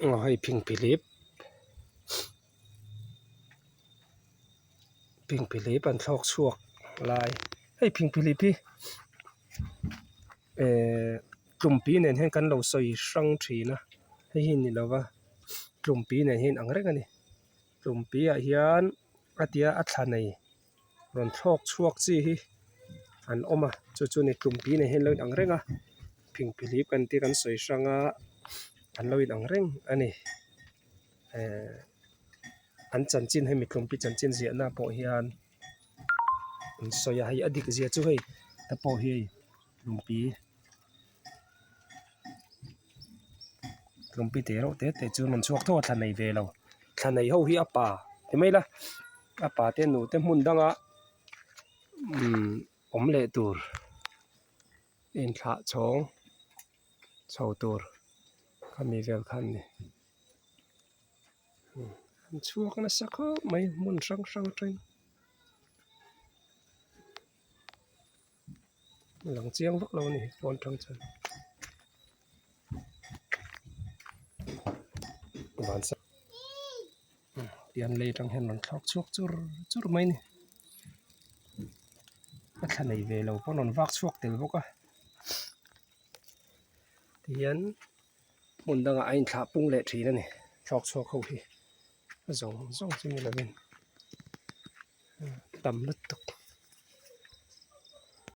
Aw hei phingphilip phingphilip an thlawk chhuak lai hei phingphilip hi ehh tlumpi nen hian kan lo sawi hrang thin a hei hi ni lova tlumpi nen hian a inang reng a ni tlumpi ah hian a tia a thla nei. Rawn thlawk chhuak chi hi an awm a chu chu ni tlumpi nen hian an lo inang reng a phingphilip kan tih kan sawi hrang a an lo inang reng a ni ehh an chanchin hemi tlumpi chanchin ziahna pawh hian an sawi a hei a dik zia chu hei te pawh hi hei tlumpi tlumpi te reuh te te chu an rawn chhuak tho a thla nei ve lo thla nei ho hi a pa ti mai ila a pa te nu te hmun danga umm awm leh tur inthlah chhawng chho tur khami vel kha an ni an chhuak nasa khawp mai hmun hrang hrang atangin. Lang chiang vak lo a ni phone atang chuan van pian lei atang hian rawn thlawk chhuak chur chur mai a ni a thla nei ve lo pawn rawn vak chhuak tel bawk a tihian hmun dangah a inthlah pung leh thin a ni thlawk chhuak ho hi a zawng zawng chu ni lovin tam lutuk.